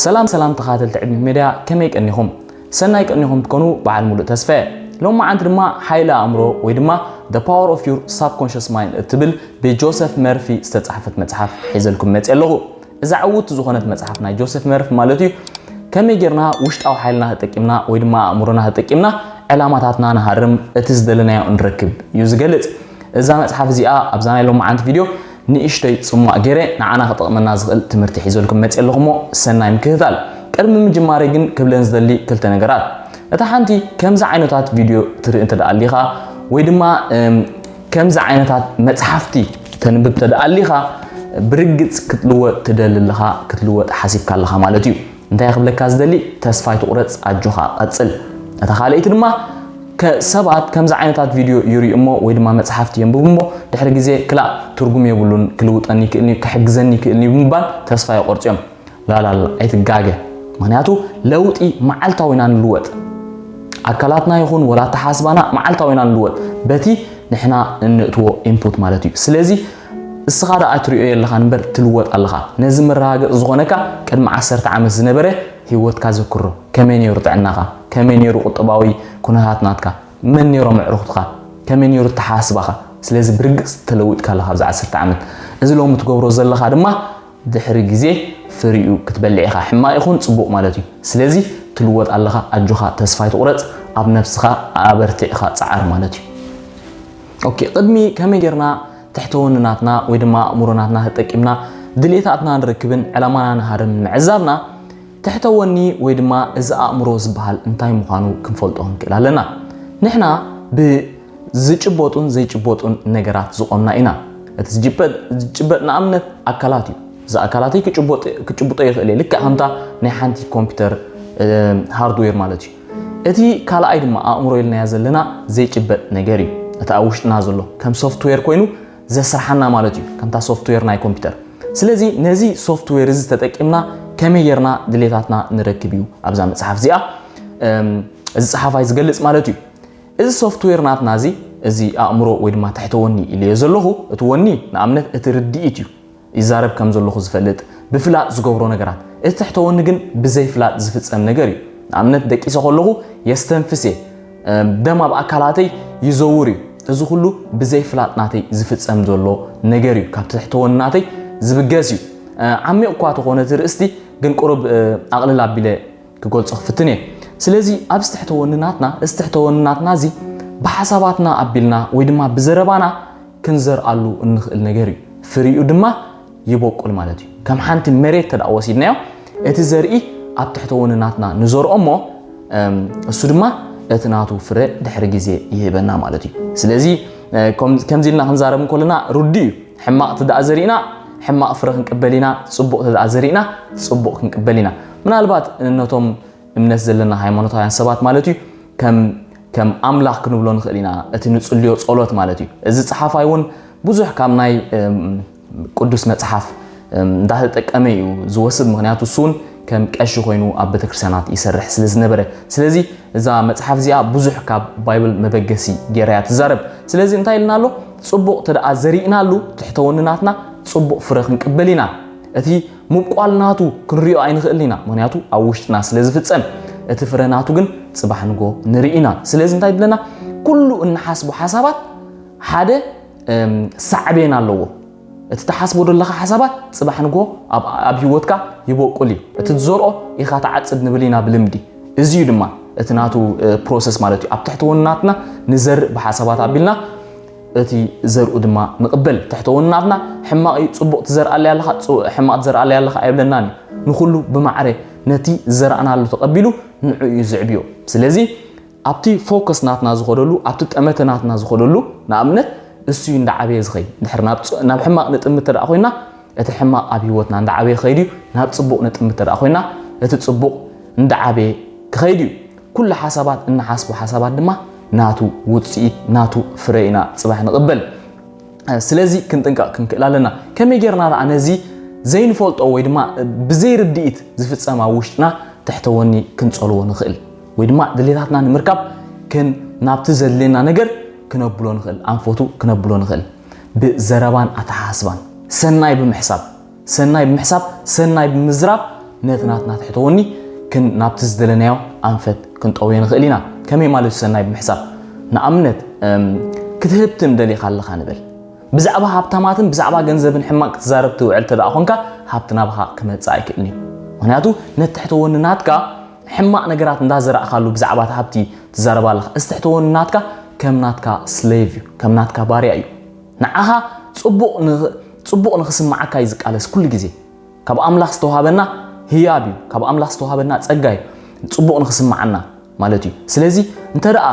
ሰላም ሰላም ተኻተልቲ ዕድሚት ሜድያ፣ ከመይ ቀኒኹም? ሰናይ ቀኒኹም ትኮኑ በዓል ሙሉእ ተስፋ እየ። ሎማዓንቲ ድማ ሓይሊ ኣእምሮ ወይ ድማ The Power of Your Subconscious Mind እትብል ብጆሰፍ መርፊ ዝተጻሕፈት መጽሓፍ ሒዘልኩም መጽእ ኣለኹ። እዛ ዕውት ዝኾነት መጽሓፍ ናይ ጆሰፍ መርፊ ማለት እዩ፣ ከመይ ጌርና ውሽጣዊ ሓይልና ተጠቂምና ወይ ድማ ኣእምሮና ተጠቂምና ዕላማታትና ንሃርም፣ እቲ ዝደለናዮ ንረክብ እዩ ዝገልጽ። እዛ መጽሓፍ እዚኣ ኣብዛ ናይ ሎማዓንቲ ቪድዮ ንእሽተይ ጽሟቕ ገይረ ንዓና ክጠቕመና ዝኽእል ትምህርቲ ሒዘልኩም መጽእ ኣለኹ እሞ ሰናይ ምክትታል። ቅድሚ ምጅማረይ ግን ክብለን ዝደሊ ክልተ ነገራት። እታ ሓንቲ ከምዚ ዓይነታት ቪድዮ ትርኢ እንተ ደኣ ኣሊኻ ወይ ድማ እም፣ ከምዚ ዓይነታት መጽሓፍቲ ተንብብ እንተ ደኣ ኣሊኻ ብርግጽ ክትልወጥ ትደሊ ኣለኻ፣ ክትልወጥ ሓሲብካ ኣለኻ ማለት እዩ። እንታይ ክብለካ ዝደሊ፣ ተስፋ ኣይትቑረጽ፣ ኣጆኻ ቀጽል። እታ ካልኣይቲ ድማ ከ ሰባት ከምዚ ዓይነታት ቪድዮ ይርእዩ እሞ ወይ ድማ መጽሓፍቲ የንብቡ እሞ ድሕሪ ግዜ ክላእ ትርጉም የብሉን፣ ክልውጠኒ ይክእል እዩ፣ ክሕግዘኒ ይክእል እዩ ብምባል ተስፋ ይቆርጹ እዮም። ላላላ ኣይትጋገ። ምክንያቱ ለውጢ መዓልታዊ ኢና ንልወጥ። ኣካላትና ይኹን ወላ ኣተሓስባና መዓልታዊ ኢና ንልወጥ በቲ ንሕና እንእትዎ ኢንፑት ማለት እዩ። ስለዚ እስኻ ደኣ ትሪኦ የለኻን እምበር ትልወጥ ኣለኻ። ነዚ መረጋገፂ ዝኾነካ ቅድሚ ዓሰርተ ዓመት ዝነበረ ህይወትካ ዘክሮ። ከመይ ነይሩ ጥዕናኻ? ከመይ ነይሩ ቁጠባዊ ኩነታት ናትካ? መን ነይሮም ኣዕሩኽትኻ? ከመይ ነይሩ ኣተሓሳስባኻ? ስለዚ ብርግጽ ተለዊጥካ ኣለኻ ኣብዚ ዓሰርተ ዓመት። እዚ ሎሚ ትገብሮ ዘለኻ ድማ ድሕሪ ግዜ ፍሪኡ ክትበልዕ ኢኻ። ሕማቕ ይኹን ጽቡቕ ማለት እዩ። ስለዚ ትልወጥ ኣለኻ፣ ኣጆኻ፣ ተስፋ ኣይትቑረጽ፣ ኣብ ነብስኻ ኣበርቲዕኻ ጸዓር ማለት እዩ። ኦኬ፣ ቅድሚ ከመይ ጌርና ትሕተ ወንናትና ወይ ድማ ኣእምሮናትና ተጠቂምና ድሌታትና ንረክብን ዕላማና ንሃርምን ምዕዛብና፣ ትሕተ ወኒ ወይ ድማ እዚ ኣእምሮ ዝበሃል እንታይ ምዃኑ ክንፈልጦ ክንክእል ኣለና። ንሕና ብዝጭበጡን ዘይጭበጡን ነገራት ዝቖምና ኢና። እቲ ዝጭበጥ፣ ዝጭበጥ ንኣብነት ኣካላት እዩ። እዚ ኣካላተይ ክጭበጥ፣ ክጭብጦ ይኽእል እየ። ልክዕ ከምታ ናይ ሓንቲ ኮምፒውተር፣ እ፣ ሃርድዌር ማለት እዩ። እቲ ካልኣይ ድማ ኣእምሮ ኢልናዮ ዘለና ዘይጭበጥ ነገር እዩ። እቲ ኣብ ውሽጥና ዘሎ ከም ሶፍትዌር ኮይኑ ዘስርሓና ማለት እዩ፣ ከምታ ሶፍትዌር ናይ ኮምፒውተር። ስለዚ ነዚ ሶፍትዌር እዚ ተጠቂምና ከመይ ጌርና ድሌታትና ንረክብ እዩ ኣብዛ መጽሓፍ እዚኣ፣ እም፣ እዚ ጸሓፋይ ዝገልጽ ማለት እዩ። እዚ ሶፍትዌር ናትና እዚ፣ እዚ ኣእምሮ ወይ ድማ ትሕተ ወኒ ኢለዮ ዘለኹ፣ እቲ ወኒ ንኣብነት እቲ ርድኢት እዩ። ይዛረብ ከም ዘለኹ ዝፈልጥ፣ ብፍላጥ ዝገብሮ ነገራት። እቲ ትሕተ ወኒ ግን ብዘይ ፍላጥ ዝፍጸም ነገር እዩ። ንኣብነት ደቂሰ ከለኹ የስተንፍስ እየ፣ እም፣ ደም ኣብ ኣካላተይ ይዘውር እዩ። እዚ ኩሉ ብዘይ ፍላጥ ናተይ ዝፍጸም ዘሎ ነገር እዩ። ካብ ትሕተ ወኒ ናተይ ዝብገስ እዩ። እ፣ ዓሚቕ እኳ ተኾነ እቲ ርእስቲ፣ ግን ቁሩብ፣ እ፣ ኣቕልል ኣቢለ ክገልጾ ክፍትን እየ። ስለዚ ኣብዚ ትሕተ ወኒ ናትና፣ እዚ ትሕተ ወኒ ናትና እዚ ብሓሳባትና ኣቢልና ወይ ድማ ብዘረባና ክንዘርኣሉ እንኽእል ነገር እዩ። ፍሪኡ ድማ ይበቁል ማለት እዩ። ከም ሓንቲ መሬት ተደኣ ወሲድናዮ፣ እቲ ዘርኢ ኣብ ትሕተ ወኒ ናትና ንዘርኦ እሞ፣ እም፣ እሱ ድማ እቲ ናቱ ፍረ ድሕሪ ግዜ ይህበና ማለት እዩ። ስለዚ፣ እ፣ ከም-፣ ከምዚ ኢልና ክንዛረብ እንከለና ርዱእ እዩ። ሕማቕ ተደኣ ዘሪእና፣ ሕማቕ ፍረ ክንቅበል ኢና፣ ጽቡቕ ተደኣ ዘሪእና፣ ጽቡቕ ክንቅበል ኢና። ምናልባት ነቶም እምነት ዘለና ሃይማኖታውያን ሰባት ማለት እዩ፣ ከም፣ ከም ኣምላኽ ክንብሎ ንኽእል ኢና፣ እቲ ንጽልዮ ጸሎት ማለት እዩ። እዚ ጸሓፋይ እውን ብዙሕ ካብ ናይ፣ እም፣ ቅዱስ መጽሓፍ፣ እም፣ እንዳተጠቀመ እዩ ዝወስድ፣ ምኽንያቱ እሱ እውን ከም ቀሺ ኮይኑ ኣብ ቤተክርስትያናት ይሰርሕ ስለ ዝነበረ። ስለዚ እዛ መጽሓፍ እዚኣ ብዙሕ ካብ ባይብል መበገሲ ገይራ እያ ትዛረብ። ስለዚ እንታይ ኢልና ኣሎ? ጽቡቕ ተደኣ ዘሪእናሉ፣ ትሕተ ወኒ ናትና ጽቡቕ ፍረ ክንቅበል ኢና። እቲ ምብቋል ናቱ ክንሪኦ ኣይንኽእልን ኢና፣ ምኽንያቱ ኣብ ውሽጥና ስለ ዝፍጸም። እቲ ፍረ ናቱ ግን ጽባሕ ንጎ ንርኢ ኢና። ስለዚ እንታይ ይብለና? ኩሉ እንሓስቦ ሓሳባት ሓደ፣ እም፣ ሳዕቤን ኣለዎ። እቲ ትሓስቦ ዘለኻ ሓሳባት ጽባሕ ንጎ ኣብ፣ ኣብ ህይወትካ ይበቁል እዩ። እቲ ትዘርኦ ኢኻ ትዓጽድ ንብል ኢና ብልምዲ። እዚ እዩ ድማ እቲ ናቱ፣ እ፣ ፕሮሰስ ማለት እዩ። ኣብ ትሕቲ ወንናትና ንዘርእ ብሓሳባት ኣቢልና፣ እቲ ዘርኡ ድማ ንቕበል። ትሕተ ወንናትና ሕማቕ እዩ፣ ጽቡቕ ትዘርኣለይ ኣለኻ፣ ጽ-፣ ሕማቕ ትዘርኣለይ ኣለኻ ኣይብለናን እዩ። ንኹሉ ብማዕረ ነቲ ዝዘራእናሉ ተቐቢሉ ንዑ እዩ ዝዕብዮ። ስለዚ ኣብቲ ፎከስ ናትና ዝኸደሉ፣ ኣብቲ ጠመተ ናትና ዝኸደሉ፣ ንኣብነት እሱ እዩ እንዳዓበየ ዝኸይድ። እንድሕር ናብ ጽ-፣ ናብ ሕማቕ ንጥምት ተደኣ ኮይና፣ እቲ ሕማቕ ኣብ ህይወትና እንዳዓበየ ክኸይድ እዩ። ናብ ጽቡቕ ንጥምት ተደኣ ኮይና፣ እቲ ጽቡቕ እንዳዓበየ ክኸይድ እዩ። ኩሉ ሓሳባት፣ እንሓስቦ ሓሳባት ድማ ናቱ ውጽኢት፣ ናቱ ፍረ ኢና ጽባሕ ንቕበል። ስለዚ ክንጥንቀቕ ክንክእል ኣለና። ከመይ ጌርና ደኣ ነዚ ዘይንፈልጦ ወይ ድማ ብዘይ ርድኢት ዝፍጸም ኣብ ውሽጥና ትሕተ ወኒ ክንጸልዎ ንኽእል? ወይ ድማ ድሌታትና ንምርካብ ክን-፣ ናብቲ ዘድልየና ነገር ክነብሎ ንኽእል፣ ኣንፈቱ ክነብሎ ንኽእል። ብዘረባን ኣተሓሳስባን፣ ሰናይ ብምሕሳብ፣ ሰናይ ብምሕሳብ፣ ሰናይ ብምዝራብ፣ ነቲ ናትና ትሕተ ወኒ ክን ናብቲ ዝደለናዮ ኣንፈት ክንጠውዮ ንኽእል ኢና። ከመይ ማለት እዩ? ሰናይ ብምሕሳብ፣ ንኣብነት ክትህብትም ደሊኻ ኣለኻ ንበል። ብዛዕባ ሃብታማትን ብዛዕባ ገንዘብን ሕማቕ ክትዛረብ ትውዕል እንተ ደኣ ኾንካ፣ ሃብቲ ናባኻ ክመጽእ ኣይክእልን እዩ። ምኽንያቱ ነቲ ትሕተ ወኒ ናትካ ሕማቕ ነገራት እንዳዘራእካሉ ብዛዕባ እቲ ሃብቲ ትዛረብ ኣለኻ። እዚ ትሕተ ወኒ ናትካ ከም ናትካ ስሌቭ እዩ፣ ከም ናትካ ባርያ እዩ። ንዓኻ ጽቡቕ ንኽ- ጽቡቕ ንኽስምዓካ እዩ ዝቃለስ ኩሉ ግዜ። ካብ ኣምላኽ ዝተዋሃበና ህያብ እዩ፣ ካብ ኣምላኽ ዝተዋሃበና ጸጋ እዩ፣ ጽቡቕ ንኽስምዓና ማለት እዩ። ስለዚ እንተ ደኣ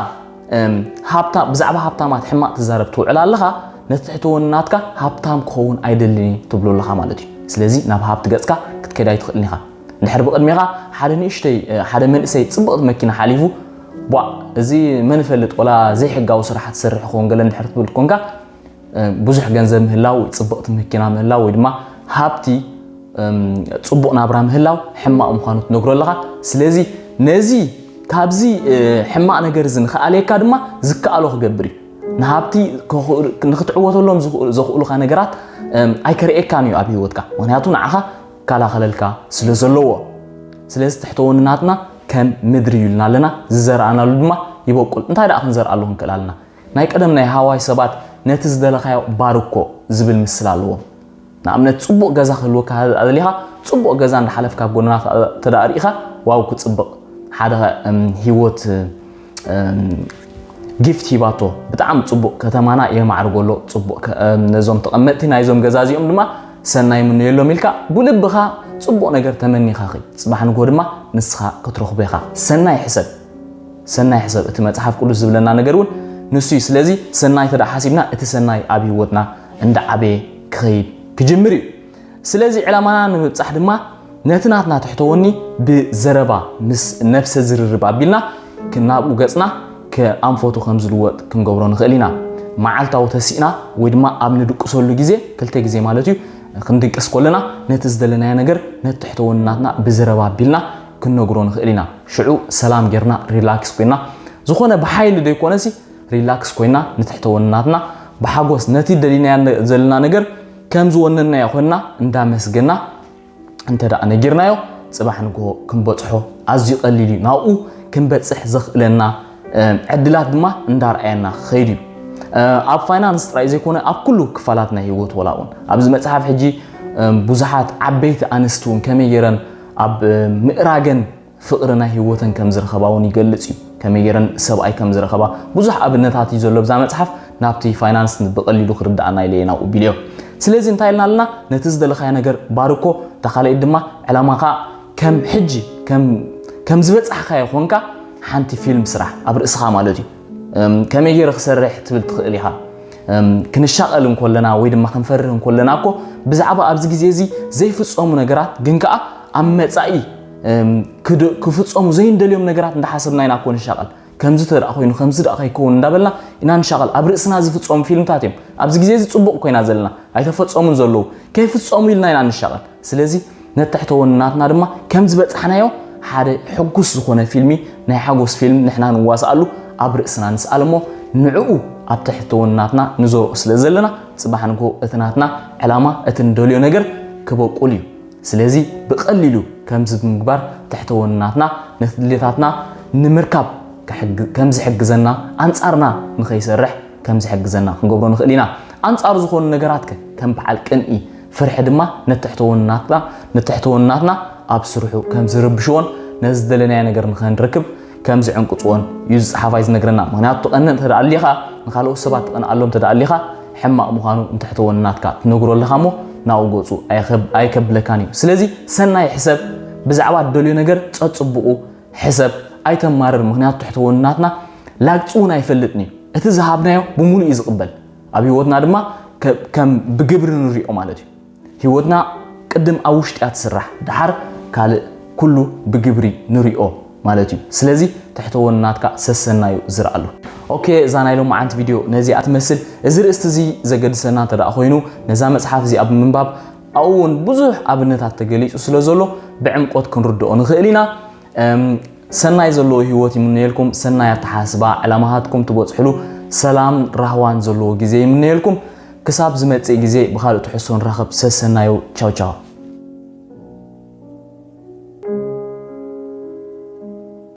ሃብታ ብዛዕባ ሃብታማት ሕማቕ ትዛረብ ትውዕል ኣለኻ፣ ነቲ ትሕቲ ወኒ ናትካ ሃብታም ክኸውን ኣይደልን እየ ትብሎ ኣለኻ ማለት እዩ። ስለዚ ናብ ሃብቲ ገጽካ ክትከይድ ኣይትኽእልን ኢኻ። እንድሕር ብቕድሜኻ ሓደ ንእሽተይ ሓደ መንእሰይ ጽብቕቲ መኪና ሓሊፉ፣ ቧዕ፣ እዚ መን ይፈልጥ፣ ወላ ዘይሕጋዊ ስራሕ ትሰርሕ ይኸውን ገለ እንድሕር ትብል ኮንካ፣ ብዙሕ ገንዘብ ምህላው፣ ጽብቕቲ መኪና ምህላው ወይ ድማ ሃብቲ፣ ጽቡቕ ናብራ ምህላው ሕማቕ ምዃኑ ትነግሮ ኣለኻ። ስለዚ ነዚ ካብዚ ሕማቕ ነገር እዚ ንኽኣልየካ ድማ ዝከኣሎ ክገብር እዩ። ንሃብቲ ንክትዕወተሎም ዘኽእሉኻ ነገራት ኣይከርእየካን እዩ ኣብ ህይወትካ። ምኽንያቱ ንዓኻ ይከላኸለልካ ስለ ዘለዎ። ስለዚ ትሕተ ወኒ ናትና ከም ምድሪ እዩ ኢልና ኣለና፣ ዝዘራእናሉ ድማ ይበቁል። እንታይ ደኣ ክንዘርኣሉ ክንክእል ኣለና? ናይ ቀደም ናይ ሃዋይ ሰባት ነቲ ዝደለኻዮ ባርኮ ዝብል ምስላ ኣለዎም። ንኣብነት ጽቡቕ ገዛ ክህልወካ ኣደሊኻ፣ ጽቡቕ ገዛ እንዳሓለፍካ ጎንና ተዳእሪእኻ፣ ዋው ክጽብቕ። ሓደ ህይወት ጊፍት ሂባቶ፣ ብጣዕሚ ጽቡቕ፣ ከተማና የማዕርጎ ኣሎ፣ ጽቡቕ። ነዞም ተቐመጥቲ ናይዞም ገዛ እዚኦም ድማ ሰናይ ምነየሎም ኢልካ ብልብኻ ጽቡቕ ነገር ተመኒኻ ኺድ። ጽባሕ ንግሆ ድማ ንስኻ ክትረኽቦ ኢኻ። ሰናይ ሕሰብ። ሰናይ ሕሰብ፣ እቲ መጽሓፍ ቅዱስ ዝብለና ነገር እውን ንሱ እዩ። ስለዚ ሰናይ ተደኣ ሓሲብና፣ እቲ ሰናይ ኣብ ህይወትና እንዳዓበየ ክኸይድ ክጅምር እዩ። ስለዚ ዕላማና ንምብጻሕ ድማ ነቲ ናትና ትሕተ ወኒ ብዘረባ ምስ ነብሰ ዝርርብ ኣቢልና፣ ናብኡ ገጽና ከኣንፈቱ ከም ዝልወጥ ክንገብሮ ንኽእል ኢና። መዓልታዊ ተሲእና ወይ ድማ ኣብ ንድቅሰሉ ግዜ፣ ክልተ ግዜ ማለት እዩ፣ ክንድቅስ ከለና ነቲ ዝደለናዮ ነገር ነቲ ትሕተ ወኒ ናትና ብዘረባ ኣቢልና ክንነግሮ ንኽእል ኢና። ሽዑ ሰላም ጌርና ሪላክስ ኮይና፣ ዝኾነ ብሓይሊ ደይኮነሲ ሪላክስ ኮይና ንትሕተ ወኒ ናትና ብሓጎስ ነቲ ደሊናዮ ዘለና ነገር ከም ዝወነናዮ ኮይና እንዳመስገና እንተ ደኣ ነጊርናዮ፣ ጽባሕ ንግሆ ክንበጽሖ ኣዝዩ ቀሊል እዩ። ናብኡ ክንበጽሕ ዘኽእለና ዕድላት ድማ እንዳርኣየና ክኸይድ እዩ። ኣብ ፋይናንስ ጥራይ ዘይኮነ ኣብ ኩሉ ክፋላት ናይ ህይወት፣ ወላ እውን ኣብዚ መጽሓፍ ሕጂ ብዙሓት ዓበይቲ ኣንስቲ እውን ከመይ ገይረን ኣብ ምእራገን ፍቕሪ ናይ ህይወተን ከም ዝረኸባ እውን ይገልጽ እዩ። ከመይ ገይረን ሰብኣይ ከም ዝረኸባ ብዙሕ ኣብነታት እዩ ዘሎ ብዛ መጽሓፍ። ናብቲ ፋይናንስ ብቐሊሉ ክርድኣና ኢለ እየ ናብኡ ቢልዮ። ስለዚ እንታይ ኢልና ኣለና? ነቲ ዝደለኻዮ ነገር ባርኮ፣ እታ ካልኣይቲ ድማ ዕላማኻ ከም ሕጂ ከም ከም ዝበጻሕካዮ ኾንካ ሓንቲ ፊልም ስራሕ ኣብ ርእስኻ ማለት እዩ። ከመይ ገይረ ክሰርሕ ትብል ትኽእል ኢኻ። ክንሻቐል እንኮለና ወይ ድማ ክንፈርህ እንኮለና እኮ ብዛዕባ ኣብዚ ግዜ እዚ ዘይፍጸሙ ነገራት ግን ከኣ ኣብ መጻኢ ክፍጸሙ ዘይንደልዮም ነገራት እንዳሓሰብና ኢና እኮ ንሻቐል። ከምዚ ተደኣ ኮይኑ ከምዚ ደኣ ከይከውን እንዳበልና ኢና ንሻቐል። ኣብ ርእስና ዝፍጸሙ ፊልምታት እዮም። ኣብዚ ግዜ እዚ ጽቡቕ ኮይና ዘለና ኣይተፈጸሙን ዘለዉ፣ ከይፍጸሙ ኢልና ኢና ንሻቐል። ስለዚ ነትሕተ ወኒ ናትና ድማ ከም ዝበጻሕናዮ ሓደ ሕጉስ ዝኾነ ፊልሚ፣ ናይ ሓጎስ ፊልም ንሕና ንዋስኣሉ ኣብ ርእስና ንስኣል እሞ ንዕኡ ኣብ ትሕተ ወኒ ናትና ንዘርኦ ስለ ዘለና ጽባሕ ንግሆ እቲ ናትና ዕላማ እቲ ንደልዮ ነገር ክበቁል እዩ። ስለዚ ብቐሊሉ ከምዚ ብምግባር ትሕተ ወኒ ናትና ነቲ ድሌታትና ንምርካብ ከም ዝሕግዘና ኣንጻርና ንኸይሰርሕ ከም ዝሕግዘና ክንገብሮ ንኽእል ኢና። ኣንጻር ዝኾኑ ነገራት ከ ከም በዓል ቅንኢ፣ ፍርሒ ድማ ነትሕተ ወኒ ናትና ነትሕተ ወኒ ናትና ኣብ ስርሑ ከም ዝርብሽዎን ነዚ ዝደለናዮ ነገር ንኸንረክብ ከም ዝዕንቅጽዎን እዩ ዝጸሓፋይ ዝነግረና። ምኽንያቱ ትቐንእ እንተ ደኣ ኣሊኻ፣ ንኻልኦት ሰባት ትቐንኣሎም እንተ ደኣ ኣሊኻ፣ ሕማቕ ምዃኑ ንትሕተ ወኒ ናትካ ትነግሮ ኣለኻ እሞ ናብኡ ገጹ ኣይኸብ- ኣይከብለካን እዩ። ስለዚ ሰናይ ሕሰብ፣ ብዛዕባ እትደልዮ ነገር ጸጽብቑ ሕሰብ፣ ኣይተማርር። ምኽንያቱ ትሕተ ወኒ ናትና ላግጺ እውን ኣይፈልጥን እዩ። እቲ ዝሃብናዮ ብምሉእ እዩ ዝቕበል። ኣብ ህይወትና ድማ ከ- ከም ብግብሪ ንሪኦ ማለት እዩ። ህይወትና ቅድም ኣብ ውሽጢ እያ ትስራሕ፣ ደሓር ካልእ ኩሉ ብግብሪ ንሪኦ ማለት እዩ። ስለዚ ትሕተ ወኒ ናትካ ሰሰናዩ ዝረኣሉ። ኦኬ፣ እዛ ናይ ሎማዓንቲ ቪድዮ ነዚኣ ትመስል። እዚ ርእስቲ እዚ ዘገድሰና እንተ ደኣ ኮይኑ ነዛ መጽሓፍ እዚኣ ብምንባብ ኣብኡ እውን ብዙሕ ኣብነታት ተገሊጹ ስለ ዘሎ ብዕምቆት ክንርድኦ ንኽእል ኢና። እም፣ ሰናይ ዘለዎ ህይወት ይምነየልኩም። ሰናይ ኣተሓስባ፣ ዕላማታትኩም ትበጽሕሉ ሰላም ራህዋን ዘለዎ ግዜ ይምነየልኩም። ክሳብ ዝመጽእ ግዜ ብኻልእ ትሕዝቶ ንራኸብ። ሰሰናዩ። ቻው ቻው።